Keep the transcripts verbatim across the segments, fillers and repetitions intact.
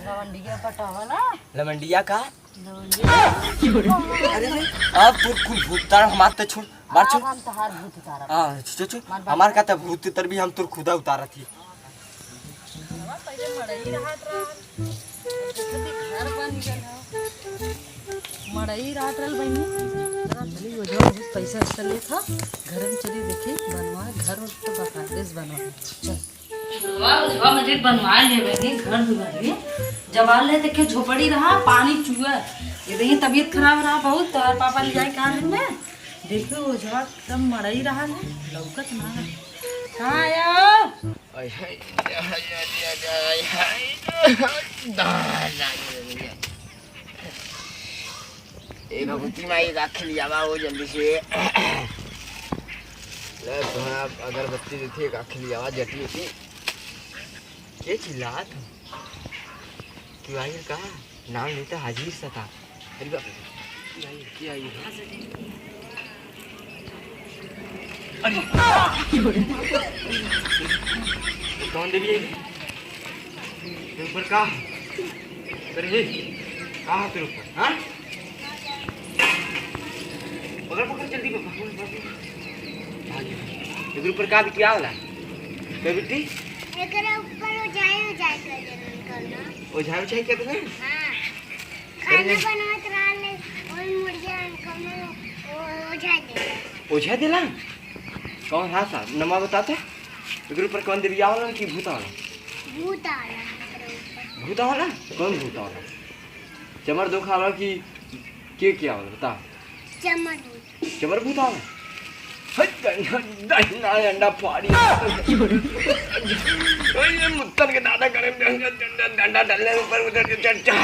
लवंडिया पटावा ना। लवंडिया का? लवंडिया। अरे रे, अब तोर कुल भूत उतारब, हमार त छोड़, मार छोड़। अब हम तहार भूत उतारब। हाँ, छो, छो, छो। मार बात हमार का त भूत उतर भी हम तोर खुदा उतारत ही। पहिले मड़ई रहत रहल। घर बन गइल ह। मड़ई रहत रहल बहिनी। चली, ओझवा बहुत पैसा वैसा लेत ह। घर में चली देखी, बनवा, घर उर तो बकायदे से बनवा। चल। वाह, ओझवा मुझे बनवा ले बहिनी, घर दुआरी। जब आ ले देखे झोपड़ी रहा, पानी चुआ। ये देखी तबीयत खराब रहा बहुत, तो पापा ले जाए कहा घर में। देखो, ओझवा एकदम मड़ई रहा है, लौकत ना है। कहाँ आया? आय हाय, आय हाय, आय हाय, आय हाय, आय हाय। ए भगवती माई, एक आँख लियावा हो जल्दी से। ले, तोहरा अगरबत्ती देती, एक आँख लियावा, जटी उटी। के चिल्लात हो? क्यों आई का? नाम लेता हाजिर सता। अरे बाप रे। क्यों आई, क्यों आई? अरे। कौन देवी है? तेरे ऊपर का? अरे हे, का है तेरे ऊपर? हाँ? पकड़, पकड़, जल्दी पकड़, पकड़, पकड़। भाग, भाग। तेरे ऊपर का बिटिया वाला? क्या बिट्टी? एकरा ऊपर ओझाई, ओझाई कर देना करना। ओझाई, ओझाई कर देना? हाँ। अरे खाना नहीं। बनावत रहले, ओई मुर्गिया कौनो ओ-, ओझा देला। ओझा देला? कौन? हाँ साहब, नमा बताते? एकरे ऊपर कौन देवी आवला कि भूत आवला? भूत आवला एकरे ऊपर। भूत आवला? कौन भूत आवला? चमर दोख आवला कि के, के आवला? बता। चमर भूत। चमर भूत आवला? हट, दहिना, दहिना अंडा फाड़ी। ओए, ये मुत्तन के दादा करे, डंडा, डंडा, डंडा डालने ऊपर उधर के चढ़, चढ़।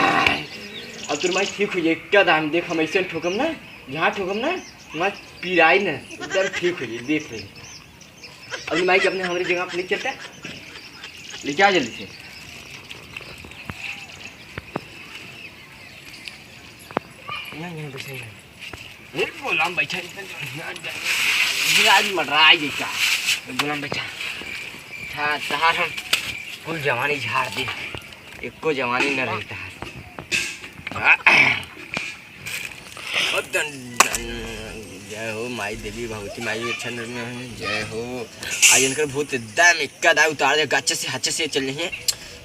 अब तोर माई ठीक हो जाए, क्या दाम देख, हम ऐसे ठोकम ना, जहाँ ठोकम ना, वहाँ पिराई ना, एकदम ठीक हो जाए, देख ले। अब माई के अपने हमरे जगह पे ले चलता, ले जा जल्दी से। नहीं, नहीं, बस नहीं। ए, गोलाम बैठा, इतना जो, आज मडराई जैसा। गोलाम बैठा। था, तहार हम कुल जवानी झाड़ दे। एको जवानी न रही तहार। ओ दन, दन, जय हो माई देवी भगवती माई, अच्छा न, न, जय हो। आज इनकर भूत एकदम एक्का दाई उतार दे, गच्चे से, हच्चे से चल रही है,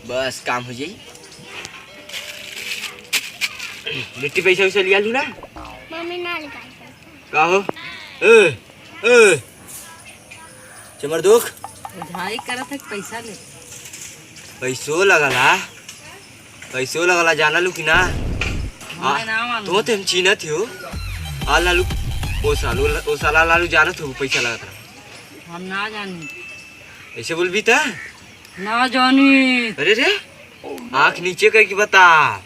बस काम हो जाई। लिट्टी पैसा वैसा लिया लू ना? मम्मी ना लिखाई पैसा। का हो? ए, ए, चमर दुख? ओझाई करत है, पैसा ले। पैसो लगला, पैसो लगला, जाना लू कि ना? हमें आ, ना मालूम। तो ते हम चीनत हो। आ लालू, ओ सालू, ओ साला लालू जानत हो, पैसा लगत रहा। हम ना जानी। ऐसे बोलबी त? ना जानी। अरे रे, आँख नीचे करके बता।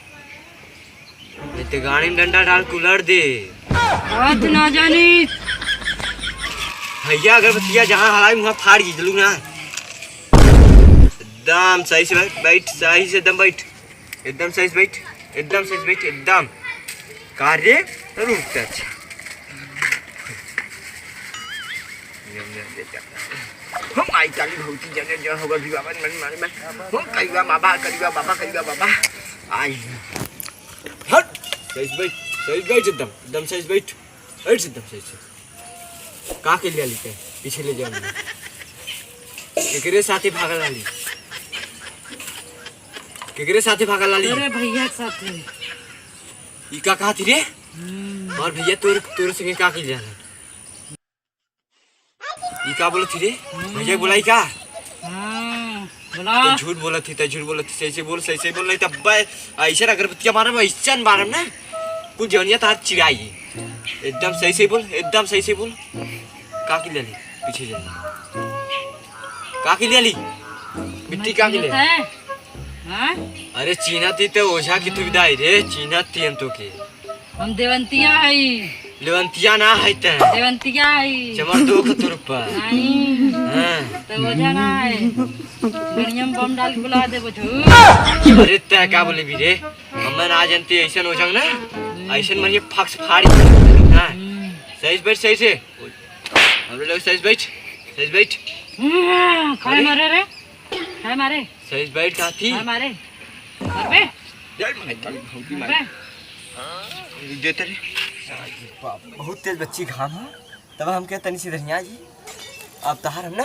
नहीं तो गाड़ी में डंडा डाल के उलट दे। बात ना जानी। भैया अगरबत्तिया जहाँ हलाई वहाँ फाड़ के जलू ना। एकदम सही से बैठ, बैठ, सही से एकदम बैठ। एकदम सही से बैठ, एकदम सही से बैठ, एकदम। का रे? रुक, अच्छा। हम आई काली भौजी जने जो होगा भी बाबा मन मारे में। हम करिया बाबा, करिया बाबा, करिया बाबा। आई। हट। सही से बैठ, सही से बैठ एकदम, एकदम सही से बैठ। बैठ एकदम सही से। का के लिया लेते? पीछे ले जाओ। केकरे साथे भागल लाली? केकरे साथे भागल लाली? तेरे भैया के साथे। ई का कहती रे? हम्म। और भैया तोर, तोर संगे का के लिया? ई का बोलत ही रे? भैया के बोलाई का? हाँ, बोला। तो झूठ बोलत ही, तो झूठ बोलत ही, सही से बोल, सही से बोल, नहीं तो अब्बे ऐसे अगरबत्तियाँ मारब, ऐसे मारब ना, कुल जवनिया तार चिराई। एकदम सही से बोल, एकदम सही से बोल। का के लिया ली? पीछे जा। का के लिया ली? बिट्टी का के लिया? हाँ? अरे चीन्हा ती तो ओझा की सुविधा है रे, चीन्हा ती हम तो के। हम देवंतिया हई। लेवंतिया ना है ते। देवंतिया हई। चमर दो खतुर पर। नहीं। हाँ। तो ओझा ना है। गड़िया में बम डाल के बुला दे बुझू। अरे ते का बोले भी रे? हमें ना जानते ऐसन ओझा ना। ऐसन मरिए फक्स फाड़ी। हाँ। हम्म। सही से बैठ, सही से। हमरे लोग सही से बैठ। सही से बैठ। हम्म, खाए अरे? मारे रे। खाए मारे। सही से बैठ, साथी। खाए मारे। अबे। जय माई काली, भौजी माई। अबे। देते रे। बाप, बहुत तेज बच्ची घाम है। तब हम कहे तनी सी धनिया जी, अब तहार हम ना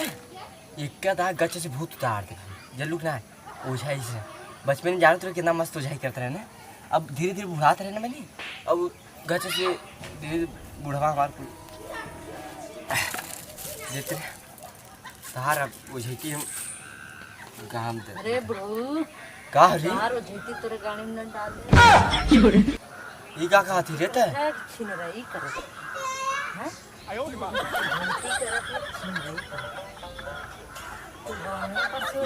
एक का दा गच से भूत उतार दे। जल्लुक ना ओझाई से। बचपन में जानत रहे कितना मस्त ओझाई करते रहे ना। अब धीरे धीरे बुढ़ात रहे ना मैंने। अब गच से धीरे धीरे बुढ़वा हमार कुल देते रहे। तहार अब ओझाई की हम काम दे। अरे बुढ़ऊ, का हरी? तहार ओझाई तोरे गाड़ी में न डाल दे। ई का कहा थी रे ते? का छिन रही करे? हैं?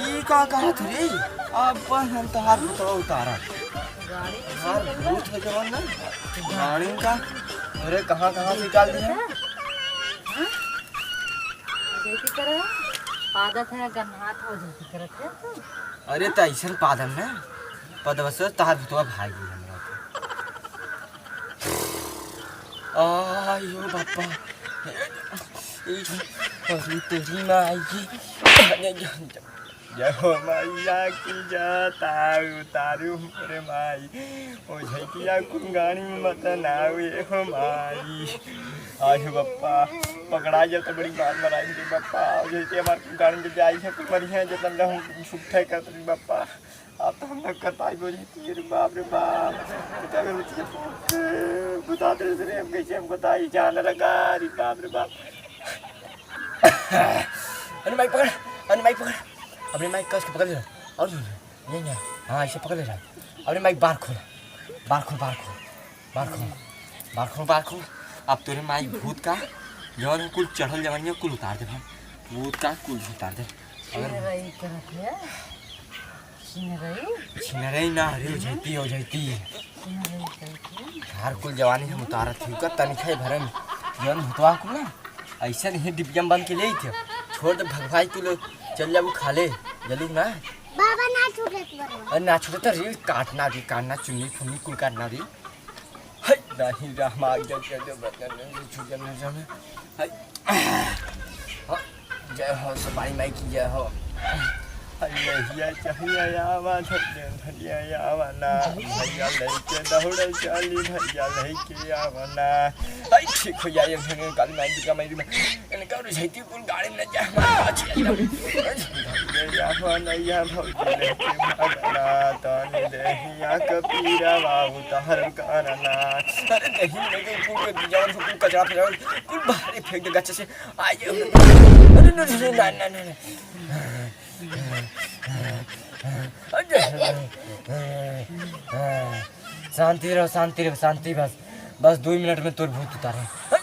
ई का कहत रे? अब हम तहार भूतवा उतारा। तहार भूत है जवन ना, गाड़ी का, अरे कहाँ कहाँ से निकाल दिया? हाँ? जैती करे, पादत है, गन्हात हो जैती करत है तू। अरे त ऐसन पादम ना, पदवस तहार भूतवा भाग गई हमरा के। आयो बापा। अरे तेरी माई की। जय हो मैया की जय, तारू, तारू रे माई। ओझैतिया कुल गाड़ी में मत ना आवे हो माई। आयो बापा, पकड़ा जा तो बड़ी मार मराई रे बापा। ओझैतिया हमार कुल गाड़ी में जाई है, कुल मरी है, जतन रहूं, झूठे करत रही बापा। अब तो हम ना कर पाई बोली थी, अरे बाप रे बाप। तो अगर उठिए फूट, बुता दे रे, हम कैसे हमको ताई जान लगा, अरे बाप रे बाप। अरे माइक पकड़, अरे माइक पकड़। अपने माइक कस के पकड़ ले। और सुन, ये, ये। हाँ, इसे पकड़ ले रहा। अपने माइक बार खोल, बार खोल, बार खोल। बार खोल, बार खोल, बार खोल। अब तोरे माई भूत का जवन कुल चढ़ल जवानी कुल उतार दे भाई। भूत का कुल उतार दे। अगर छिनरई करत है। छिनरई? छिनरई ना, अरे ओझैती, ओझैती। छिनरई करत है। हर कुल जवानी हम उतारत ही। ओकर तनिखा भरम जवन भूतवा कुल ना, ऐसे नहीं डिब्बिया में बंद के ले थे। छोड़ दे भगवाई कुल, चल जाबू खा ले, जलू ना। बाबा ना छूटे तो बरवा। अरे ना छूटे तो रे, काटना रे, काटना, चुन्नी फुन्नी कुल काटना रे। है, नहीं राम आ गया, जय जय बजरंग बली, छूटे ना जाना। है। हाँ, जय हो सुपारी माई की जय हो। है, नहिया चहिया आवा, धनिया धनिया आवा ना। भैया लइके दौड़े चली, भैया लइके आवा ना। है, ठीक हो जाए, भैया काली माई दुर्गा माई में। इनका रुझाइती कुल गाड़ी में जा, हमारे पाछे आ जाओ। ये या हो नैया भौजी लेके भागना, तनी देहिया के पीरा बाबू तहर करना। अरे दही में के कुल के जवन से कुल कचरा फेंक, कुल बाहर ही फेंक दे गच्चे से। आ ये, अरे ना, ना, ना, ना, ना। अरे, शांति रहो, शांति रहो, शांति बस। बस दो मिनट में तोर भूत उतारे।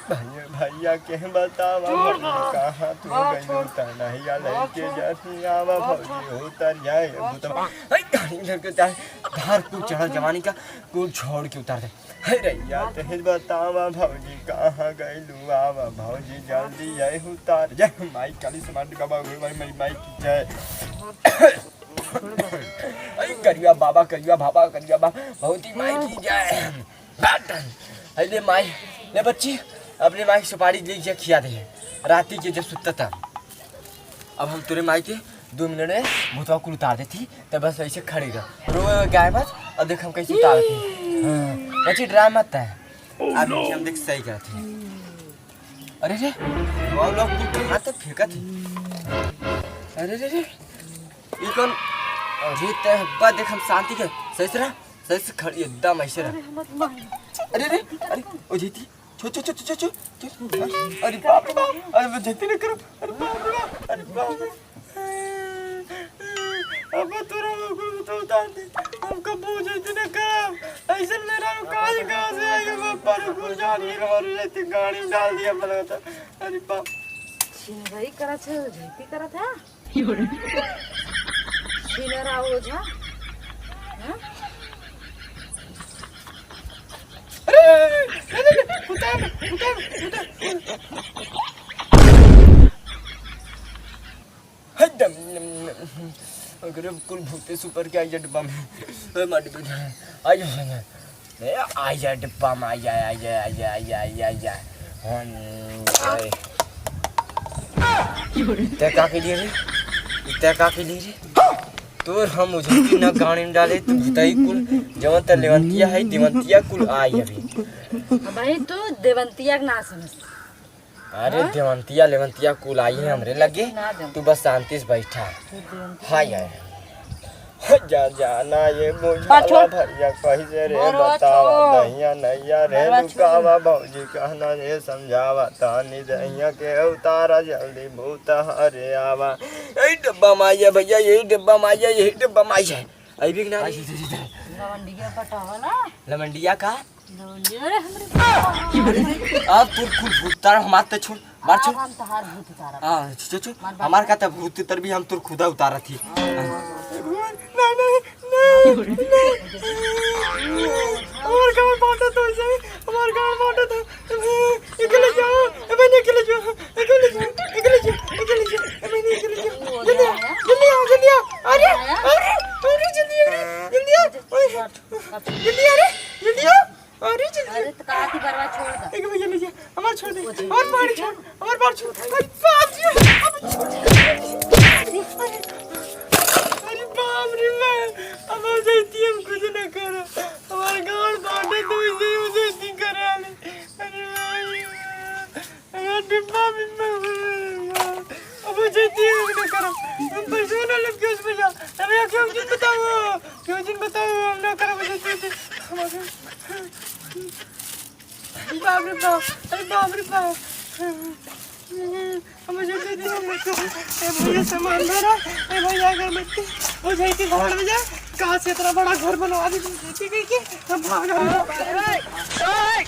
भैया, भैया के बतावा, छोड़ भौजी दो। कहाँ तू हाँ, गइलू छोड़। त नहिया हाँ, लइके छोड़। जाती आवा, हाँ, भौजी छोड़। उतर जाए हाँ, भूतवा। छोड़। है, गाड़ी लड़के उतार, धार कुल चढ़ल जवानी का, कुल छोड़ के उतार दे। है रे, या तोहे बतावा, भौजी कहाँ गइलू, आवा, भौजी जल्दी आए उतार। जय माई काली समाज का बाबू, माई, माई, माई की जय। अरे करिया बाबा, करिया बाबा, करिया बाबा, भौजी माई की जय। अरे माई, ले बच्ची, अपने माई के सुपारी ले जा, खिया दे। राती के जब सुतता था, अब हम तोरे माई के दो मिनट में भूतवा कुल उतार देती, तब बस ऐसे खड़ी रह, रो गाय मत। अब देख हम कैसे उतार देती। हाँ, बच्ची डरा मत है। अब हम देख सही करती। अरे रे, वो लोग कुल कहाँ तक फेंकत है? अरे रे रे, ई कौन? अरे ते हब्बा देख हम शांति के सही से रह, सही से खड़ी एकदम ऐसे रह। अरे हमर माई। अरे रे, अरे ओ जीती, छो छो छो छो छो छो। अरे बाप रे बाप, अरे वो जीती न करो। अरे बाप रे बाप, अरे बाप रे। अब तोरा लोग तो उतार दे, हम कब हो जाते ना काम। ऐसे मेरा काल कहाँ से आएगा, मैं पर कुल जान ही रहा हूँ, रहती गाड़ी में डाल दिया पड़ा था। अरे बाप। छिनरई करत है, झूठी करत है। छिनरा ओझा। हाँ? अरे, अरे, अरे, अरे, उतार, उतार, उतार। हदम, अगर कुल भूते सुपर के आई जा डिब्बा में। ए, मार डिब्बा में। आई जा, आई जा। ए, आई जा डिब्बा में, आई जा, आई जा, आई जा, आई जा, आई जा, आई जा। हन, ए। ते का के लिए रे? ते का के लिए रे? तोर हम उझंती न गाड़ी में डाले, तू भुतई कुल, जवन त लेवंतिया है, देवंतिया कुल आई अभी। अबही तू देवंतिया के ना समझ। अरे हाँ? देवंतिया लेवंतिया कुल आई है हमरे लगे, ना देवंतिया। तू बस शांति से बैठा। तू देवंतिया हाँ यार। जा जाना ये बुझावा पाछो। भैया कैसे रे बरवा बतावा छो। दहिया नैया रे बरवा छो। लुकावा भौजी कहना ये समझावा तानी दहिया के उतारा जल्दी भूत हरे आवा। यही डब्बा में आइए भैया, यही डब्बा में आइए, यही डब्बा में आइए। अभी ना आई, इधर, इधर। लवंडिया पटावा ना। लवंडिया का? लवंडिया, अरे हमरे अब तू कुल भूत तारा हमार ते छोड़। बार छो। अब हम तहार भूत उतारब। हाँ, छो, छो, छो। मार बार हमार छो। का त भूत उतर भी हम तोर खुदा उतारत ही। नहीं, नहीं, नहीं, नहीं। हमार गाँव बांटा तो ऐसे, हमार गाँव बांटा तो। एके ले जाओ, ए बहनी, एके ले जाओ, एके ले जाओ, एके ले जाओ, एके ले जाओ, ए बहनी, एके ले जाओ। जल्दी आ, जल्दी आ, जल्दी आ। अरे, अरे, अरे, जल्दी आ रे, जल्दी आ। ओए, जल्दी आ रे, जल्दी आ। अरे, जल्दी आ। अरे, तो कहा थी बरवा छोड़ दे। एक भैया ले जा, हमार छोड़ दे। हमार बार छोड़, हमार बार छोड़। अरे बाप रे, अब छोड़। अरे, अरे बाप रे, मैं अब हम जाती हम कुछ ना करो। हमार गाँव बांटे तो इसे ही उसे नहीं करे आले। अरे भाई, अरे बिम्बा, बिम्बा, अब हम जाती हम कुछ ना करो। हम पैसों ना लग के उसमें जा। अरे क्यों जिन बताओ, क्यों जिन बताओ, हम ना करो, मुझे दे दे। बाप रे बाप, अरे बाप रे बाप। अब मुझे दे दे, हम ना करो। ए भैया सामान धरा, ए भैया अगरबत्ती, वो जाई के घर में जा, कहाँ से इतना बड़ा घर बनवा दी तुम, ठीक है कि हम भाग रहे हैं।